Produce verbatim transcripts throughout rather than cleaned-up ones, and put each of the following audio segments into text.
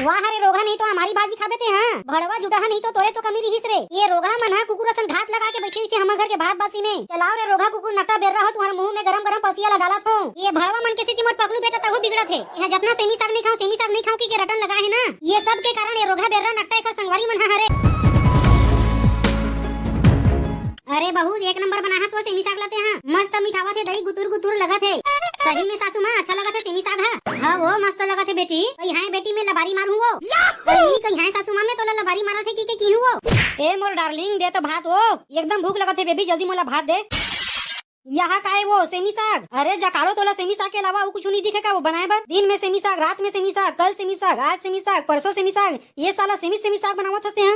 वाह रे रोगहा, नहीं तो हमारी भाजी खाबे ते, हाँ। भड़वा जुटाहा, नहीं तो तोरे तो कमी रिहिस रे। ये रोगहा मन हा कुकुर असन घात लगा के बैठे रहिथे हमर घर के भात बासी में। चलाओ रे रोगहा कुकुर नकटा बेर्रा हो, तुम्हारे मुंह में गरम गरम पसिया ला डालत हो। ये भड़वा मन के सेती मोर पकलू बेटा तहु बिगड़त हे। यहाँ जतना सेमी साग नहीं खाओ, सेमी साग नहीं खाओ की के रटन लगा है ना। ये सब के कारण ये रोगहा बेर्रा नकटा एकर संगवारी मन हा हरे। अरे बहू, एक नंबर बनाहस वो सेमी साग ला ते हा। मस्त मिठावत हे दही, गुतुर गुतुर लगत हे। सही में सासू माँ, अच्छा लगत हे सेमी साग हा? हाँ वो, मस्त लगत हे बेटी। कई हाय बेटी, मैं लबारी मारू वो। कई, कई हाय सासू माँ, मैं तोला लबारी मारत हे की के की वो? ए मोर डार्लिंग, दे तो भात वो। एकदम भूख लगत हे बेबी, जल्दी मोला भात दे। यहा काय वो सेमी साग? अरे जकाड़ो, तोला सेमी साग के अलावा अउ कुछु नहीं दिखे का वो बनाए बर? दिन में सेमी साग, रात में सेमी साग, कल सेमी साग, आज सेमी साग, परसों सेमी साग, ये साला सेमी, सेमी साग बनावत हस ते हा।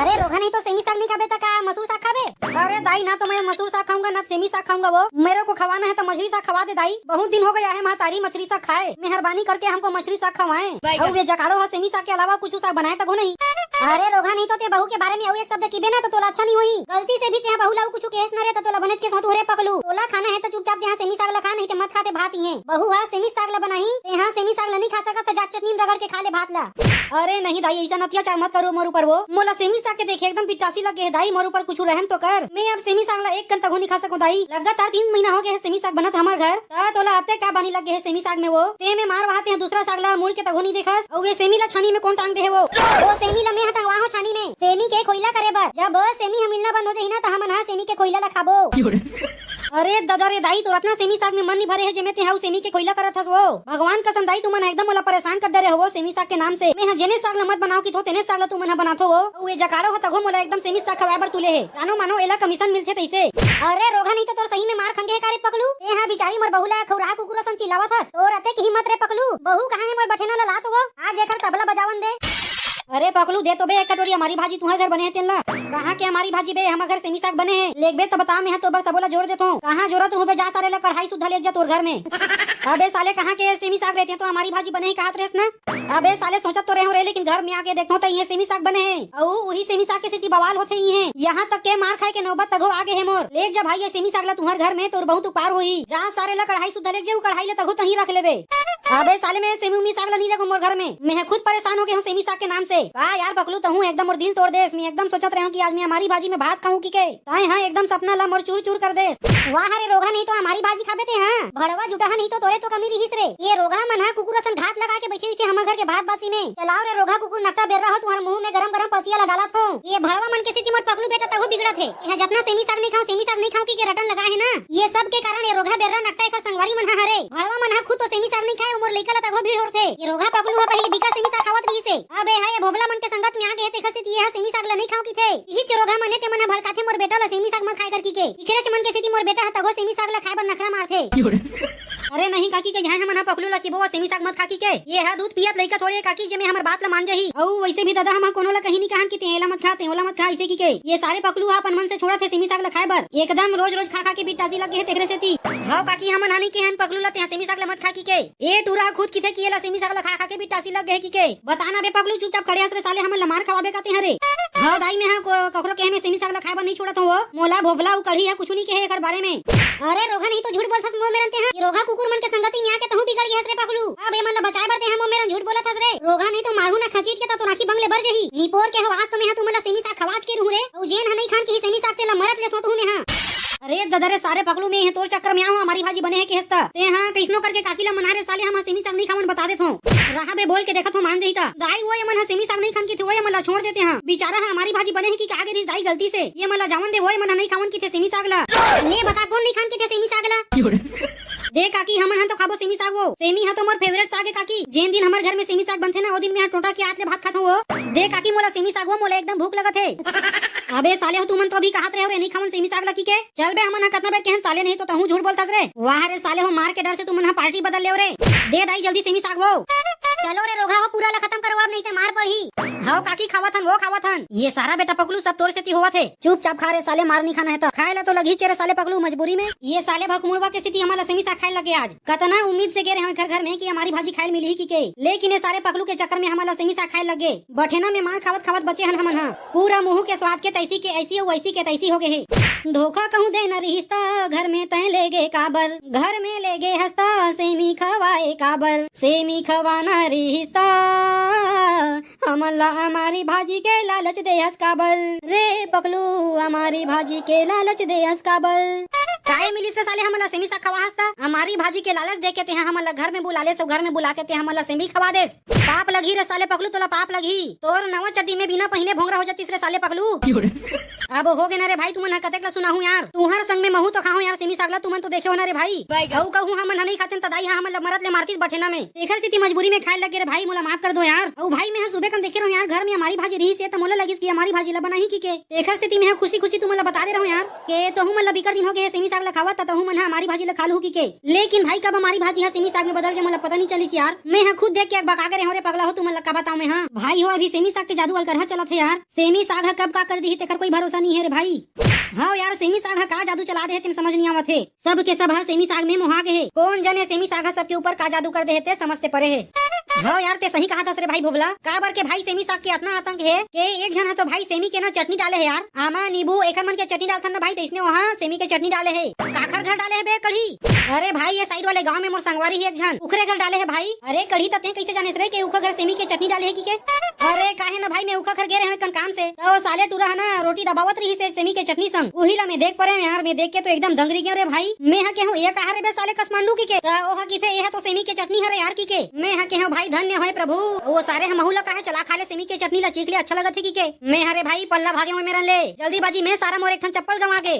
अरे रोगहा, नहीं तो सेमी साग नहीं खाबे त का मसूर साग खाबे? अरे दाई, ना तो मैं मसूर साग खाऊंगा, ना सेमी साग खाऊंगा। वो मेरे को खवाना है तो मछली साग खवा दे दाई। बहुत दिन हो गया है महतारी मछली साग खाए। मेहरबानी करके हमको मछली साग खवाएं। भाई अउ ये जकाड़ो हा सेमी साग के अलावा कुछु साग बनाए तको नहीं। अरे रोगहा, नहीं तो ते बहू के बारे में अउ एक शब्द किबे ना तो तोला अच्छा नहीं होई। गलती से भी ते हा बहू ला अउ कुछु केस न रे तो तोला बनेच के सोटू रे पकलू। तोला खाना है तो चुपचाप ते हा सेमी साग ला खा, नहीं ते मत खा ते भात ही है। बहू हा सेमी साग ला बनाही, ते हा सेमी साग ला नहीं खा सकत त जा चटनी में रगड़ के खा ले भात ला। अरे नहीं दाई, ऐसा अत्याचार मत करो मोर ऊपर वो। मोला सेमी साग के देखे एकदम पिट्टासी लग गे हे दाई, मोर ऊपर कुछु रहम तो कर। मैं अब सेमी साग ला एक कन तको नहीं खा सकूं दाई। लगातार तीन महीना हो गए हे सेमी साग बनत हमर घर। त तोला अते का बानी लग गे हे सेमी साग में वो? ते में मार वहाते हैं दूसरा साग ला मुड़ के तको नहीं देखस। अउ ये सेमी ला छानी में कौन टांग दे हे वो? वो सेमी ला मैं हा टंगवा हो छानी में, सेमी के खोइला करे बर। जब सेमी हा मिलना बंद हो जाही ना त हमन हा सेमी के खोइला ला खाबो। अरे ददा रे दाई, तोर अतना सेमी साग में मन नहीं भरे जेमे ते हा सेमी के खोइला करत हस वो। भगवान कसम दाई, तुमन एकदम मोला परेशान कर डरे हो वो सेमी साग के नाम से। मैं हा जेने साग ला मत बनाओ किथों, तेने साग ला तुमन हा बनाथो वो। अउ ये जकाड़ो हो तको मोला एकदम सेमी साग खवाए बर तुले हे। जानो मानो एला कमीशन मिलथे तैसे। अरे रोगहा, नहीं तो तोर सही में मार खंगे हे का रे पकलू? ए हा बिचारी मोर बहू ला खौरा कुकुर असन चिल्लावत हस। तोर अतेक हिम्मत रे पकलू, बहू कहाँ हे मोर बठेना ला लात वो? आज एकर तबला बजावन दे। अरे पकलू, दे तो बे एक कटोरी हमारी भाजी तुहर घर बने हे तेन ला। कहाँ के हमारी भाजी बे, हमर घर सेमी साग बने हे। लेगबे त बता, मैं हा तोर बर सबो ला जोर देथों। कहाँ जोरत रहूं बे, जा सारे ला कढ़ाई सुद्धा लेग जा तोर घर में। अबे साले, कहाँ के सेमी साग रहते हैं तो हमारी भाजी बने ही कहत रहस ना। अबे साले, सोचत तो रहे हूँ रे, लेकिन घर में आके देखथों त ये सेमी साग बने हे। अउ उही सेमी साग के सेती बवाल होथे ही हे। यहाँ तक के मार खाए के नौबत तको आ गे हे मोर। लेग जा भाई ये सेमी साग ला तुहर घर में, तोर बहुत उपकार होही। जा सारे ला कढ़ाई सुद्धा लेग जा, उ कढ़ाई ला तको तहीं रख लेबे। अबे साले, मैं सेमी उमी साग ला नहीं लेगों मोर घर में। मैं खुद परेशान हो गे हूँ सेमी साग के नाम से। का यार पकलू, तहूँ एकदम मोर दिल तोड़ देस। मैं एकदम सोचत रहे हूँ कि आज मैं हमारी भाजी में भात खाऊं की के। ताए हाँ, एकदम सपना ला मोर चूर चूर कर देस। वाह रे रोगहा, नहीं तो हमारी भाजी खाबे ते हाँ। भड़वा जुटाहा, नहीं तो तोरे तो कमी रिहिस रे। ये रोगहा मन हा कुकुर असन घात लगा के बैठे रहिथे हमर घर के भात बासी में। चलाओ रे रोगहा कुकुर नकटा बेर्रा हो, तुम्हारे मुंह में गरम गरम पसिया ला डालत हो। ये भड़वा मन के सेती मोर पकलू बेटा तहु बिगड़त हे। यहाँ जतना सेमी साग नहीं खाओ, सेमी साग नहीं खाओ की के रटन लगा है ना। ये सब के कारण ये रोगहा बेर्रा नकटा एकर संगवारी मन हा हरे। भड़वा मन हा खुद तो सेमी साग नहीं खाए, उमर लइका ला तको भीड़ होरथे। ये रोगहा पकलू हा पहले बिका सेमी साग खावत रिहिस हे। अबे हा ये भोभला मन के संगत में आ गे हे, तेखर सेती ये हा सेमी साग ला नहीं खाओ किथे। इही च रोगहा मन हे, ते मन हा भड़काथे मोर बेटा ला सेमी साग मत खाए कर की के। इखरेच मन के सेती मोर बेटा हा तको सेमी साग ला खाए बर नखरा मारथे। अरे नहीं काकी के, यहाँ हमन हा पकलू ला किबो सेमी साग मत खा की के। ये हा दूध पियत लइका थोड़े हे काकी, जे में हमर बात ला मान जाही। अउ वैसे भी दादा, हम हा कोनो ला कहीं नहीं कहन कि ते एला मत खा, ते ओला मत खा, ऐसे की के। ये सारे पकलू हा अपन मन से छोड़त हे सेमी साग ला खाए बर। एकदम रोज रोज खा खा के बिट्टासी लग गे हे तेखरे सेती। हव काकी, हमन हा नहीं केहन पकलू ला ते हा सेमी साग ला मत खा की के। ए टूरा हा खुद किथे कि एला सेमी साग ला खा खा के बिट्टासी लग गे हे की के। बता ना बे पकलू, चुपचाप खड़े हस रे साले, हमन ला मार खवाबे का ते हा रे। हव दाई, मैं हा को-, कखरो केहे में सेमी साग ला खाए बर नहीं छोड़त हूँ वो। मोला भोभला अउ कढ़ी हा कुछु नहीं केहे एकर बारे में। अरे रोगहा, नहीं तो झूठ बोलथस मोर मेरन ते हा। ये रोगहा कुकुर मन के संगति में आके तहूँ बिगड़ गे हस रे पकलू। अब ए मन ला बचाए बर ते हा मोर मेरन झूठ बोलत हस रे। रोगहा, नहीं तो मारू ना खचीट के त तोर आँखी बंगले बर जही। निपोर के हवास तो मैं हा तुमन ला सेमी साग खवाच के रहूँ रे। अउ जेन हा नहीं खान के ही सेमी साग तेला मरत ले सोटहूँ मैं हा। अरे ददा रे सारे पकलू, मैं ये तोर चक्कर में आहूँ, हमारी भाजी बने हे केहेस त। ते हा कइसनो करके काकी ला मना रे साले, हम हा सेमी साग नहीं खावन बता देथों। रहा बे, बोल के देखत हों मान जही त। दाई वो ये मन हा सेमी साग नहीं खान किथे, वो ये मन ला छोड़ देते हा। बिचारा हा हमारी भाजी बने हे कि का गे रिहिस दाई गलती से। ये मन ला जावन दे, वो ये मन हा नहीं खावन किथे सेमी साग ला। ले बता, कौन नहीं खान किथे सेमी साग ला? दे काकी, हमन हा तो खाबो सेमी साग वो। सेमी हा तो मोर favourite साग हे काकी। जेन दिन हमर घर में सेमी साग बनथे ना, ओ दिन मैं हा टोटा के आत ले भात खाथों वो। दे काकी, मोला सेमी साग वो, मोला एकदम भूख लगत हे। अबे साले हो, तुमन तो अभी कहत रहे हो रे, नहीं खावन सेमी साग ला की के। चल बे, हमन हा कतना बेर केहन साले, नहीं तो तहूँ झूठ बोलथस रे। वाह रे साले हो, मार के डर से तुमन हा party बदल लेव रे। दे दाई जल्दी सेमी साग वो। चलो रे रोगहा हो, पूरा ला खतम करवाओ, नहीं ते मार पड़ही। हव काकी, खावत हन वो, खावत हन। ये सारा बेटा पकलू सब तोर सेती होवत हे। चुपचाप खा रे साले, मार नहीं खाना हे त। खाए ला तो लगही चे रे साले पकलू मजबूरी में। ये साले भकमुड़वा के सेती हमन ला सेमी साग खाए लगे आज। कतना उम्मीद से गे रहे हन घर घर में कि हमारी भाजी खाए मिलही की के, लेकिन ये सारे पकलू के चक्कर में हमन ला सेमी साग खाए लग गे। बठेना में मार खावत खावत बचे हन हमन हा। पूरा मुहूँ के स्वाद के तैसी के ऐसी अउ वैसी के तैसी हो गे हे। धोखा कहूँ देना रिहिस त घर में तैं ले गे काबर, घर में ले गे हस त सेमी खवाए काबर, सेमी खवाना रिहिस त मन ला अमारी भाजी के लालच देहस काबर? रे पकलू, अमारी भाजी के लालच देहस काबर? काहे मिलिस रे साले हमन ला सेमी साग खवाहस त? अमारी भाजी के लालच देख के तेहा हमन ला घर में बुला लेस अउ घर में बुला के तेहा हमन ला सेमी खवा देस। पाप लगही रे साले पकलू, तोला पाप लगही। तोर नवा चड्डी में बिना पहिने भोंगरा हो जातिस रे साले पकलू। अब हो गे ना रे भाई, तुमन ह कतेक ला सुनाहू यार। तुहर संग में महू तो खाहूं यार सेमी साग ला, तुमन तो देखे हो ना रे भाई। अउ कहूं हमन ह नहीं खातेन त दाई ह हमन ला मरत ले मारतिस बठेना में। तेखर सेती मजबूरी में खाए लगे रे भाई, मोला माफ कर दो यार। अउ भाई, मैं ह सुबह कन देखे रहूं यार, घर में अमारी भाजी रहिस हे, त मोला लगिस कि अमारी भाजी ला बनाही किके। तेखर सेती मैं ह खुशी खुशी तुमन ला बता दे रहूं यार, के तहू मन ला बिकट दिन हो गे हे सेमी साग ला खावत, त तहू मन ह अमारी भाजी ला खा लू किके। लेकिन भाई, कब अमारी भाजी ह सेमी साग में बदल गे, मोला पता नहीं चलिस यार। मैं ह खुद देख के अकबका गे रहूं रे पगला हो, तुमन ला का बताऊं मैं ह। भाई हो, अभी सेमी साग के जादू अलकरहा चलत हे यार। सेमी साग ह कब का कर दिही, तेकर कोई भरोसा नहीं हे रे भाई। हव यार, सेमी साग ह का जादू चला दे हे, तेन समझ नहीं आवत हे। सब के सब ह सेमी साग में मोहा गे हे। कोन जने सेमी साग ह सबके ऊपर का जादू कर दे हे, ते समझ से परे हे। हव यार, ते सही कहा थस रे भाई भोभला। काबर के भाई, सेमी साग के अतना आतंक हे के एक झन ह तो भाई सेमी के ना चटनी डाले हे यार। आमा, नींबू, एखर मन के चटनी डालथन ना भाई, तइसने वहां सेमी के चटनी डाले हे। काखर घर डाले हे बे कढ़ी? अरे भाई, ये साइड वाले गांव में मोर संगवारी हे एक झन, उखरे घर डाले हे भाई। अरे कढ़ी, त तें कइसे जानेस रे के उखर घर सेमी के चटनी डाले हे किके? अरे काहे ना भाई, मैं उखर घर गे रहेंव कन काम से, त ओ साले टूरा ह ना रोटी दबावत रहिस हे सेमी के चटनी संग। उही ला मैं देख परेंव यार, मैं देख के तो एकदम दंगरी गेंव रे भाई। मैं ह केहूं, "ये का हरे बे साले कसमांडू?" किके। त ओह किथे, "ये ह तो सेमी के चटनी हरे यार," किके। मैं ह केहूं, "भाई धन्य होय प्रभु, वो सारे ह महू ला काहे चला खा ले, सेमी के चटनी ला चीख ले, अच्छा लगत हे," किके। मैं ह रे भाई पल्ला भागेंव मेरन ले, जल्दीबाजी में सारा मोर एक ठन चप्पल गंवा गे।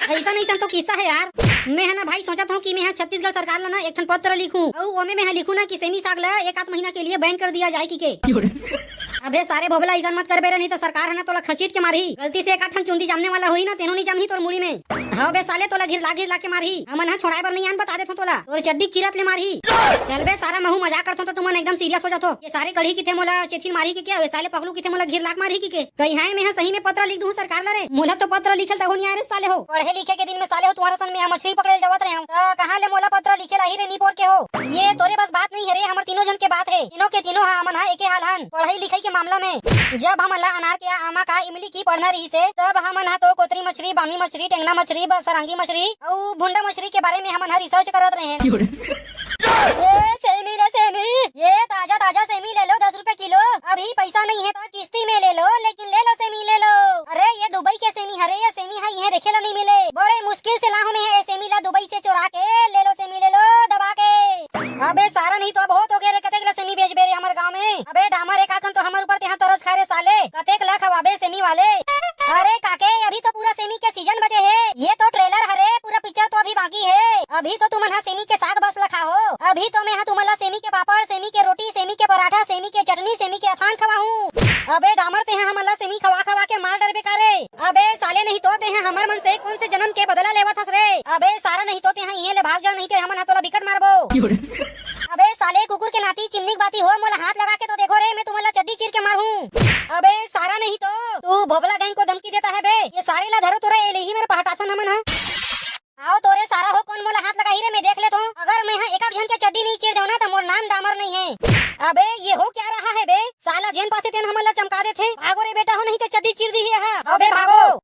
अइसन अइसन तो किस्सा हे यार। मैं ह ना भाई सोचत हंव कि मैं ह छत्तीसगढ़ सरकार ला ना एक ठन पत्र लिखूं, अउ ओमे मैं ह लिखूं ना कि सेमी साग ला एक आध महीना के लिए बैन कर दिया जाए किके। अबे सारे भोभला, अइसन मत करबे रे, नहीं तो सरकार ह ना तोला खचीट के मारही। गलती से एक आध ठन चुंदी जामने वाला होही ना, तेनो नहीं जामही तोर मुड़ी में। हव बे साले, तोला घिरला घिरला के मारही। हमन ह छोड़ाए बर नहीं आन, बता देथों तोला। तोर चड्डी चीरत ले मारही। चल बे सारा, महू मजाक करथों त तुमन एकदम सीरियस हो जाथो। ये सारे कढ़ी किथे मोला चेथी ल मारही किके, ये साले पकलू किथे मोला घिरला के मारही किके। कहिहां मैं ह सही में पत्र लिख दूं सरकार ला रे। मोला तो पत्र लिखे ल तको नहीं आए रे साले हो। पढ़े लिखे के दिन में साले हो तुम्हारा सन में मछली पकड़े ल जावत रहेंव। त कहां ले मोला पत्र लिखे ल आही रे नी पोर के हो। ये तोरे बस बात नहीं हे रे, हमर तीनों जन के बात हे। तीनों के तीनों ह हमन ह एके हाल हन। पढ़ाई लिखाई के मामला में जब हमन ला अनार के, आमा का, इमली की पढ़ना रहिस हे, तब हमन ह तो कोतरी मछली, बामी मछली, टेंगना मछली, ब-, सरांगी मछली अउ भुंडा मछली के बारे में हमन ह रिसर्च करत रहेन। ए, सेमी ले सेमी, ये ताजा ताजा सेमी ले लो, दस रुपए किलो। अभी पैसा नहीं हे त किस्ती में ले लो, लेकिन ले लो सेमी, ले लो। अरे, ये दुबई के सेमी हरे, ये सेमी ह इहें देखे ला नहीं मिले। बड़े मुश्किल से लाहूं मैं ये सेमी ला दुबई से चोरा के। ले लो सेमी, ले लो दबा के। अबे सारा, नहीं तो अब होत हो गे रे, कतेक ला सेमी बेचबे रे हमर गांव में? अबे डामर, एक आथन तो हमर ऊपर तेहा तरस खा रे साले, कतेक ला खवाबे सेमी वाले? अरे काके, अभी तो पूरा सेमी के सीजन बचे हे, ये तो ट्रेलर हरे, पूरा पिक्चर तो अभी बाकी हे। अभी तो तुमन ह सेमी के साग बस ला खाहो, अभी तो मैं ह तुमन ला सेमी के पापड़, सेमी के रोटी, सेमी के पराठा, सेमी के चटनी, सेमी के अथान खवाहूं। अबे डामर, तेहा हमन ला सेमी खवा खवा के मार डरबे का रे? अबे साले, नहीं तो तेहा हमर मन से कोन से जन्म के बदला लेवत हस रे? अबे सारा, नहीं तो तेहा इहें ले भाग जा, नहीं ते हमन ह तोला बिकट मारबो। अबे साले, कुकुर के नाती चिमनी के बाती हो, मोला हाथ लगा के तो देखो रे, मैं तुमन ला चड्डी चीर के मारहूं। अबे सारा, नहीं तो तू भोभला गैंग को धमकी देता है बे। ये सारे ला धरो, तोरा ए ले ही मेरे पहटासन हमन ह। आओ तोरे सारा हो, कोन मोला हाथ लगाही रे, मैं देख लेत हूं। अगर मैं ह एक आध झन के चड्डी नहीं चीर देव ना, त मोर नाम डामर नहीं है। अबे ये हो क्या रहा है बे? साला जेन पाथे तेन हमन ला चमका देथे। भागो रे बेटा हो, नहीं ते चड्डी चीर दिही है। अबे भागो।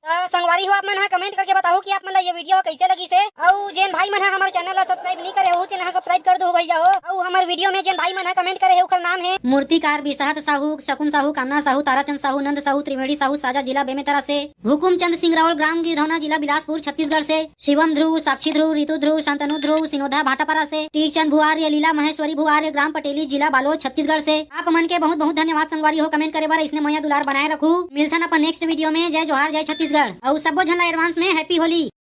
त संगवारी हो, आप मन ह कमेंट करके बताओ कि आप मन ला ये वीडियो कैसे लगिस हे। अउ जेन भाई मन ह हमर चैनल ला सब्सक्राइब नहीं करे हो, तेन ह सब्सक्राइब कर दो भैया हो। अउ हमर वीडियो में जेन भाई मन ह कमेंट करे हे, ओकर नाम हे मूर्तिकार बिसाहत साहू, शकुन साहू, कामना साहू, ताराचंद साहू, नंद साहू, त्रिवेणी साहू, साजा जिला बेमेतरा से। हुकुमचंद सिंगरौल, ग्राम गिरधौना, जिला बिलासपुर, छत्तीसगढ़ से। शिवम ध्रुव, साक्षी ध्रुव, रितु ध्रुव, शांतनु ध्रुव, सिनोधा भाटापारा से। टीकचंद भुआर्य, लीला महेश्वरी भुआर्य, ग्राम पटेली, जिला बालोद, छत्तीसगढ़ से। आप मन के बहुत बहुत धन्यवाद संगवारी हो, कमेंट करे बर। इसने मया दुलार बनाए रखू। मिलथन अपन नेक्स्ट वीडियो में। जय जोहार, जय छत्तीसगढ़, अउ सब्बो झन ला एडवांस में हैप्पी होली।